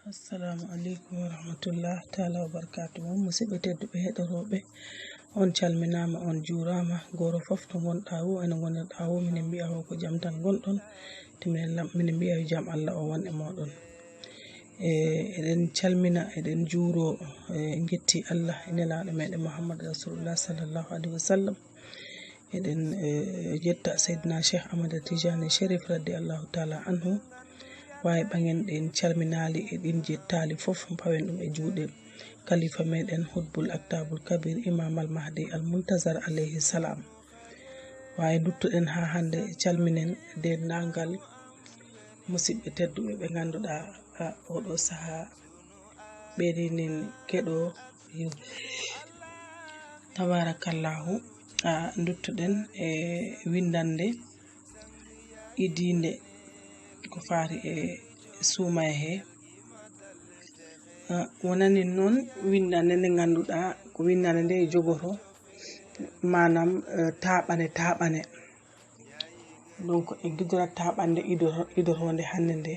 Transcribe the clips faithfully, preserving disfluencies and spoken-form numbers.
Assalamu aleykum wa rahmatullah taala wa barakatuhu. Musidɓe tedduɓe heɗotooɓe, on calminaama, on juuraama. Gooto fof to ngonɗaa woo, ene ngonirɗaa woo, minen mbiya o ko jam tan ngonɗon. Te minen lam-, minen mbiya yo jam Allah o won e mooɗon. E, eɗen calmina, eɗen juuroo, e, njetti Allah e Nelaaɗo meɗen Muhammad Rasulullah sallallahu alaihi wa sallam. Eɗen, e, jetta Seydina Cheikh Ahmada Tijani Cherif radiyallahu taala anhu. Waawi ɓaŋen ɗen calminaali e ɗin jettaali fof, mpawen ɗum e juuɗe Kalifa meɗen Hutbul Aktabul Kabir Imam Al Mahdi Al Muntazar alayhi salam. Waawi nduttuɗen haa hannde calminen denndaangal musidɓe tedduɓe ɓe ngannduɗaa, a, oɗo sahaa ɓe rinin keɗo yiw. Tabarakallahu, a, nduttuɗen e winndannde idiinde ko faati e suumaye he. A, wonani noon winndannde nde ngannduɗaa ko winndannde nde jogoto, maanaam, e, taaɓane, taaɓane. Donc, en gidorat taaɓannde ido-, idotoonde hannde nde,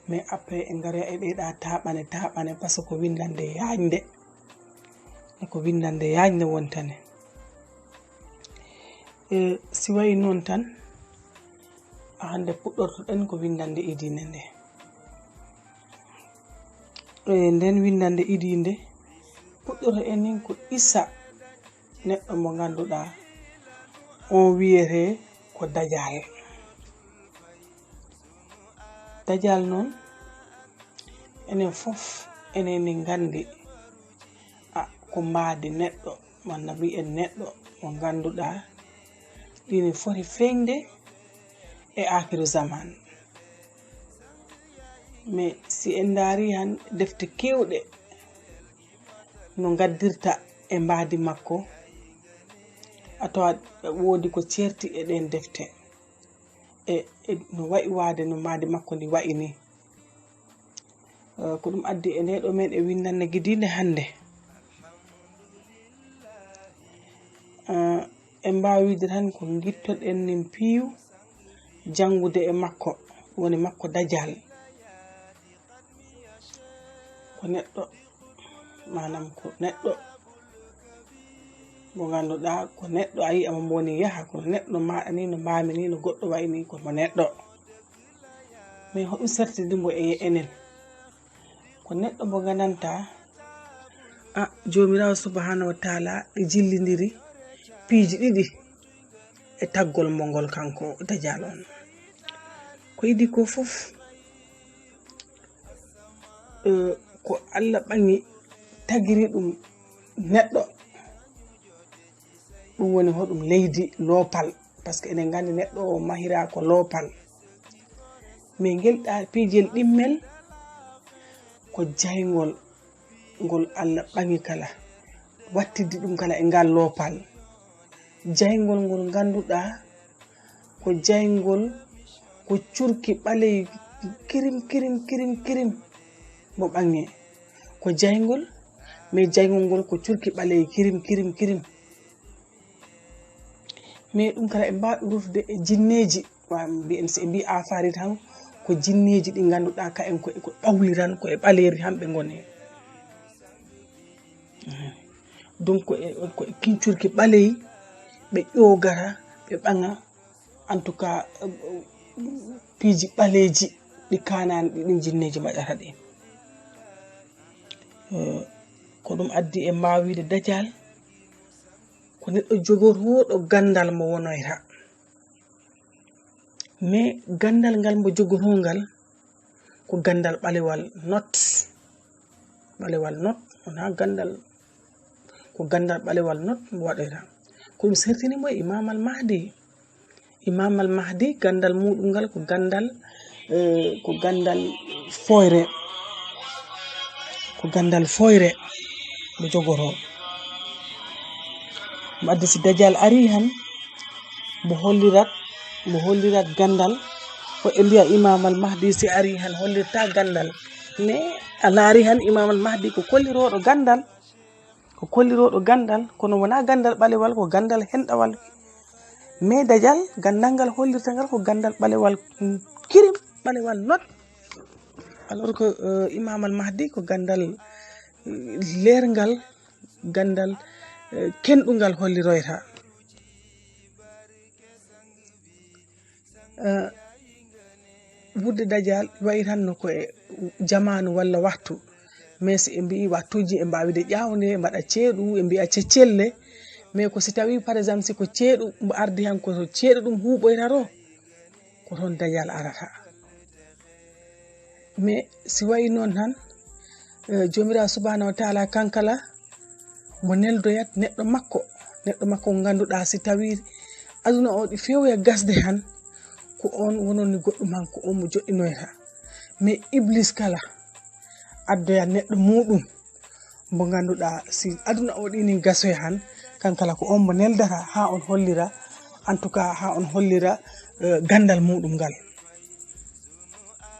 mais après en ngaroya e ɗee ɗaa taaɓane, taaɓane, parce que ko winndannde yaajnde. E ko winndannde yaajnde wontane. E, si wayi noon tan, hannde puɗɗortoɗen ko winndannde idiinde nde. E nden winndannde idiinde, puɗɗortoɗen nin ko isa neɗɗo mo ngannduɗaa, on wiyetee ko Dajal. Dajal noon, enen fof enen ni nganndi, a, ko mbaadi neɗɗo, walla mbiyen neɗɗo mo ngannduɗaa, ɗini foti feeñde e aakiru zaman. Mais si en ndaari han defte keewɗe no ngaddirta e mbaadi makko, a tawa woodi ko ceerti e ɗen defte. E, e no wayi waade no mbaadi makko ndi wayi ni. Eh, ko ɗum addi e nde ɗo men e winndannde idiinde hannde. Eh, en mbaawi wiide tan ko ngittoɗen nin piiw janngude e makko, woni makko Dajal. Ko neɗɗo, maanaam ko neɗɗo mo ngannduɗaa, ko neɗɗo a yi'a mo woni yaha, kono neɗɗo maaɗa ni, no mbaami ni, no goɗɗo wayi ni, ko mo neɗɗo. Mais hoɗum sertidi mbo e enen? Ko neɗɗo mo nganndantaa, a, Joomiraawo subhanahu wa taala ɗi jillindiri piiji ɗiɗi e taggol mo ngol kanko Dajal on. Ko idii ko fof, eh, ko Allah ɓaŋi tagiri ɗum neɗɗo. Ɗum woni hoɗum leydi loopal, parce que eɗen nganndi neɗɗo o mahiraa ko loopal. Mais ngel ɗa-, piijel ɗimmel ko jayngol ngol Allah ɓaŋi kala, wattidi ɗum kala e ngal loopal. Jayngol ngol ngannduɗaa ko jayngol ko curki ɓaleyi kirim, kirim, kirim, kirim mo ɓaŋi. Ko jayngol, mais jayngol ngol ko curki ɓaleyi kirim, kirim, kirim. Mais ɗum kala en mbaawa ɗum rutude e jinneeji. Wa mbiyen, si en mbii afaari tan, ko jinneeji ɗi ngannduɗaa ka en ko, ko ɓawli tan, ko e ɓaleeri tan ɓe ngoni. Donc, ko e, ko e kincurki ɓaleyi ɓe ƴoogata, ɓe ɓaŋa, en tout cas, piiji ɓaleeji ɗi kaanaani ɗi ɗin jinneeji mbaɗata ɗin. Eh, ko ɗum addi en mbaawa wiide Dajal ko neɗɗo jogotooɗo ganndal mo wonoyta. Mais ganndal ngal mbo jogotoo ngal ko ganndal ɓalewal not. Ɓalewal not, wonaa ganndal, ko ganndal ɓalewal not mbo waɗoyta. Ko ɗum sertini mo e Imam Al Mahdi. Imam Al Mahdi, ganndal muuɗum ngal ko ganndal, eh, ko ganndal fooyre. Ko ganndal fooyre mbo jogotoo. Ɗum addi si Dajal arii han, mbo hollirat, mbo hollirat ganndal. Ko e mbiya Imam Al Mahdi si arii han hollirta ganndal. Mais a laari han Imam Al Mahdi ko kollirooɗo ganndal. Ko kollirooɗo ganndal, kono wonaa ganndal ɓalewal, ko ganndal henɗawal. Mais Dajal, ganndal ngal hollirta ngal ko ganndal ɓalewal, mm, kirim, ɓalewal not. Alors que euh, Imam al Mahdi ko gandal euh, leerngal, gandal euh, kenɗungal holliroyta. Euh, wudde dajal wayi tan no ko e jamaanu walla wattu, mais si ɓe mbiyi wattuuji ɓe mbaawi de ƴaawde, mbaɗa ceeɗu, ɓe mbiya ceccelle. Mais ko si tawi par exemple si ko ceeɗu mbo ardi han, ko ceeɗu ɗum huuɓoyta to, ko toon dajal arata. Mais si wayi noon tan eh, joomiraawo subhanahu wa taala kankala mo neldoyat neɗɗo makko, neɗɗo makko mo ngannduɗaa si tawi aduna o ɗi fewya gasde han, ko on wononi goɗɗum han, ko on mo joɗɗinoyta. Mais iblis kala addoyat neɗɗo muɗum mo ngannduɗaa si aduna o ɗini gasoya han, kankala ko on mo neldata ha on hollira, en tout cas ha on hollira eh, gandal muɗum ngal,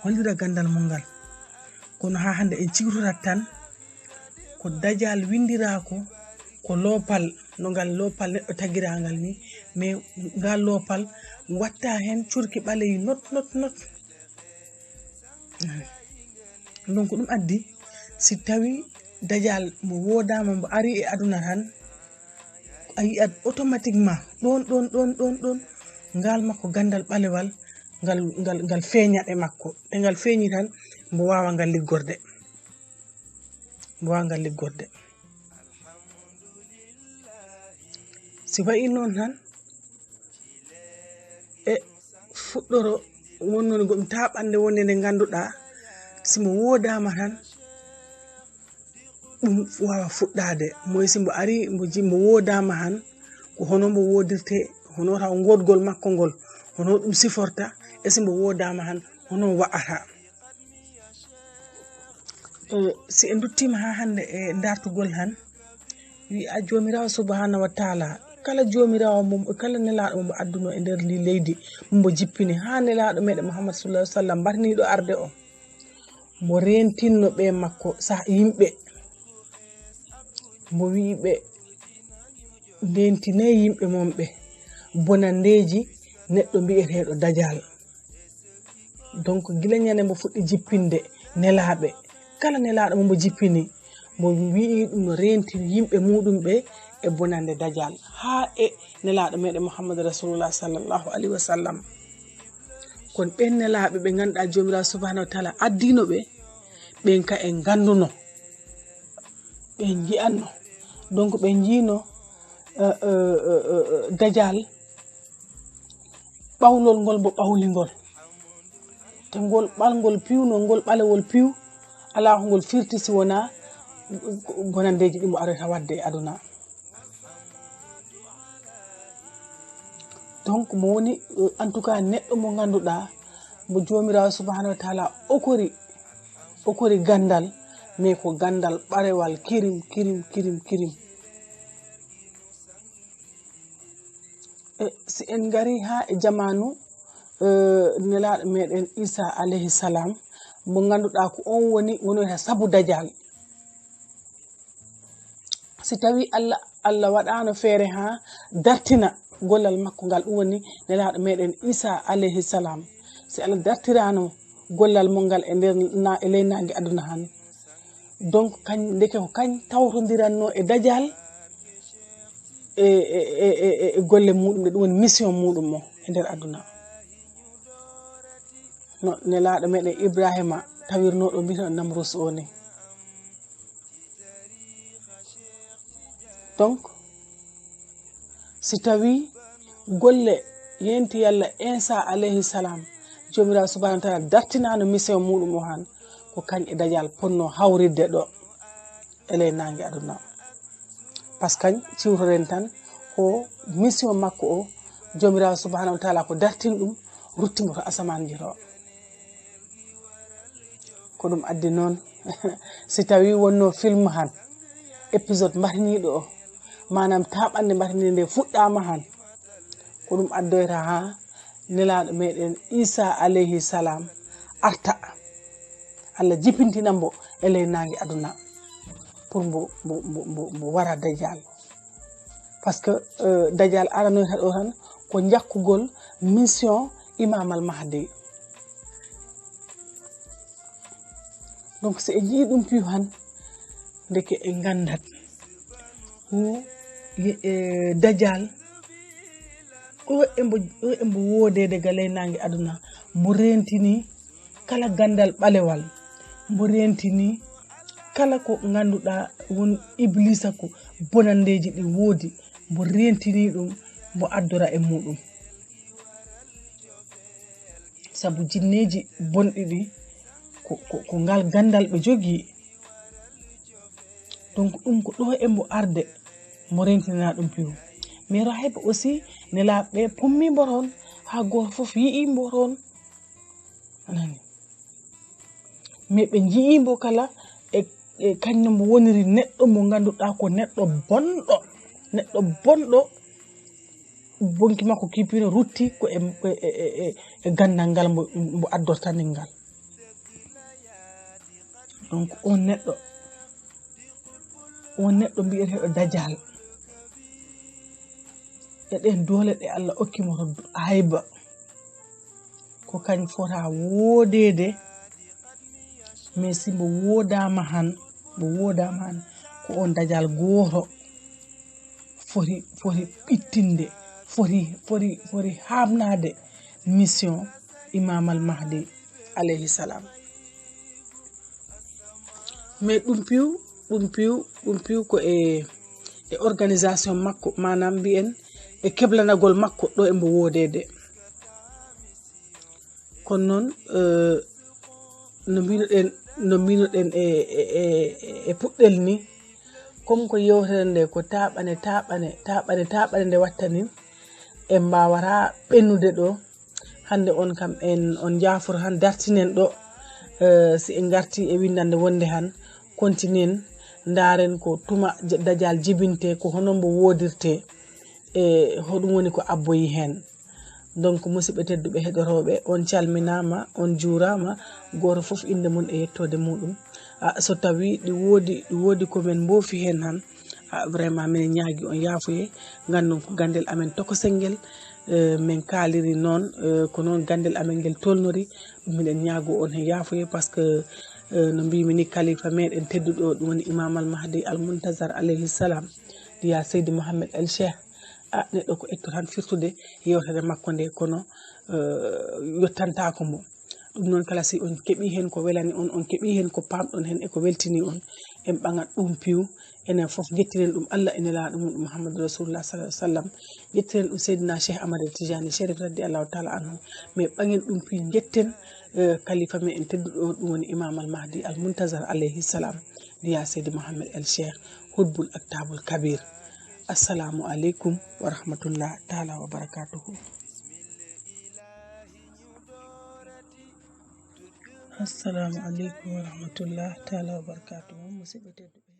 hollira gandal mum ngal. Kono ha hande en ciwtorat tan ko dajal windirako ko loopal, no ngal loopal neɗɗo tagirangal ni, mais ngal loopal watta hen curki ɓaleyi not not not. Donc ɗum addi si tawi dajal mo wodama, mo ari e aduna tan, a yiyat automatiquement ɗon ɗon ɗon ɗon ɗon ngal makko gandal ɓalewal ngal ngal ngal feeñat e makko. Nde ngal feeñi tan, mbo wawa ngal liggorde, mbo wawa ngal liggorde. Si wayi noon tan e fuɗɗoro wonnoni goɗɗum taɓande wonde nde ngannduɗaa si mbo wodama tan ɗum wawa fuɗɗade. Moy si mbo ari mbo ji mbo wodama han, ko hono mbo wodirte, hono taw ngodgol makko ngol, hono ɗum siforta, e si mbo wodama han, hono wa'ata. Eh, si en duttima ha hande e dartugol han, wi'a jomirawo subhanahu wa taala, kala jomirawo mo, kala nelaɗo mo adduno e nder ndi leydi, mo jippini ha nelaɗo meɗen Muhammad sallallahu alaihi wasallam mbarniɗo arde o, mo rentinno ɓe makko sa yimɓe, mo wi'i ɓe ndentine yimɓe mon ɓe bonandeji neɗɗo mbi'eteɗo dajal. Donc gila ñande mbo fuɗɗi jippinde nelaɓe, kala nelaɗo mo mbo jippini, mbo wi'i ɗum no renti yimɓe muɗum ɓe e bonande dajal ha e nelaɗo meɗen Muhammad Rasulullah sallallahu alaihi wasallam. Kono ɓen nelaɓe ɓe ngannduɗaa jomirawo subhanahu wa taala addino ɓe, ɓen ka en ngannduno, ɓe nji'anno. Donc ɓe njiino eh, eh, eh, eh, dajal ɓawlol ngol mbo ɓawlingol, te ngol ɓalngol piwno ngol ɓalewol piw, ala ko ngol firti si wona bonandeji ɗi mbo arata wadde e aduna. Donc mo woni eh, en tout cas neɗɗo mo ngannduɗaa mbo jomirawo subhanahu wa taala okori, okori gandal, mais ko gandal ɓarewal kirim kirim kirim kirim. E si en ngari ha e jamanu eh, nelaɗo meɗen Isa alayhi salam, mo ngannduɗaa ko on woni wonoyta sabu dajal. Si tawi allah allah waɗano feere ha dartina gollal makko ngal, ɗum woni nelaɗo meɗen Isa alayhi salam, si allah dartirano gollal mum ngal e nder na e ley nangue aduna han, donc kañ ndeke ko kañ tawtodiranno e dajal e e e e e golle muɗum ɗe, ɗum woni mission muɗum o e nder aduna. No nelaɗo meɗen Ibrahima tawirnoɗo mbiyeten Namrus o ni. Donc si tawi golle yonti yalla Insa alayhi salam, jomirawo subhanahu wa taala dartinano mission muɗum o han, ko kañ e dajal ponno hawridde ɗo e ley nangue aduna. Parce que kañ ciwtoɗen tan ko mission makko o, jomirawo subhanahu wa taala ko dartin ɗum, ruttimo to asamanji to. Ko ɗum addi noon si tawi wonno film han, épisode mbataniɗo o, manam taɓande mbatanide nde fuɗɗama han, ko ɗum addoyta ha nelaɗo meɗen Isa alayhi salam arta, allah jibintina mbo e ley nangue aduna, pour mbo mbo mbo mbo mbo wara dajal. Parce que euh, dajal aranoyta ɗo tan ko jakkugol mission Imam al Mahdi. Donc, so en njii ɗum piw han, ndeke en nganndat ko ye- e dajal o embo o embo woodede ga ley naange aduna, mbo rentini kala ganndal ɓalewal, mbo rentini kala ko ngannduɗaa won iblisa ko bonanndeeji ɗi woodi, mbo rentini ɗum, mbo addora e muɗum. Sabu jinneeji bonɗi ɗi ko, ko, ko ngal ganndal ɓe jogii. Donc ɗum ko ɗo e mbo arde mbo rentinaa ɗum piw. Mais rahayba aussi nelaaɓe ɓe pommi mbo toon haa gooto fof yi'i mbo toon. Anani. Mais ɓe njii mbo kala e, e kañum mbo woniri neɗɗo mo ngannduɗaa ko neɗɗo bonɗo. Neɗɗo bonɗo. Bonki makko kippino rutti ko e, e, e, e, e ganndal ngal mbo, mbo addortani ngal. Donc on neɗɗo, on neɗɗo mbiyeteeɗo dajal, e ɗen doole ɗe Allah okki mo to hayba, ko kañ fota woodeede. Mais si mbo woodaama han, mbo woodaama han, ko on dajal gooto foti, foti ɓittinde, foti, foti, foti haaɓnaade mission Imam Al Mahdi alayhi salam. Mais ɗum piw, ɗum piw, ɗum piw ko e, e organisation makko, maanaam mbiyen e keblanagol makko ɗo e mbo woodeede. Kono noon, eh, no mbinoɗen, no mbinoɗen e, e, e, e puɗɗel ni, comme ko yewtere nde ko taaɓane, taaɓane, taaɓane, taaɓane nde watta ni, en mbaawata ɓennude ɗo. Hannde on kam en, on njaaforo han dartinen ɗo, eh, si en ngarti e winndande wonde han, kontinen, ndaaren ko tuma j-, dajal jibinte, ko hono mbo woodirte, e hoɗum woni ko abboyi heen. Donc, musidɓe tedduɓe heɗotooɓe, on calminaama, on juuraama, gooto fof innde mum e yettoode muɗum. A, so tawii ɗi woodi, ɗi woodi ko men mboofi heen han, a, vraiment, minen ñaagi on yaafuye, nganndon ko ganndel amen tokosel ngel, eh, min kaaliri noon, eh, ko noon ganndel amen ngel tolnori, ɗum miɗen ñaago on heen yaafuye, par ce que, eh, no mbiymi ni, kalifa meɗen tedduɗo, ɗum woni Imam Al Mahdi Al Muntazar alayhi salam, Diya Seydi Mohamed El Cheikh, a, neɗɗo ko etto tan firtude yewtere makko nde, kono, eh, yottantaako mo. Ɗum noon kala si on keɓii heen ko welani on, on keɓii heen ko paamɗon heen e ko weltini on, en ɓaŋat ɗum piw, enen fof njettinen ɗum Allah e Nelaaɗo mum Muhammadu Rasulullah sallallahu alaihi wasallam, njettinen ɗum Seydina Cheikh Ahmad Tijani Cherif radiyallahu taala anhu, mais ɓaŋen ɗum piw njetten, eh, kalifa meɗen tedduɗo, ɗum woni Imam Al Mahdi Al Muntazar alayhi salam, Diya Seydi Mohamed El Cheikh, Hutbul Aktabul Kabir. Assalamu aleykum wa rahmatullah taala wa barakatuhu. Assalamu aleykum wa rahmatullah taala wa barakatuhu. Musidɓe tedduɓe.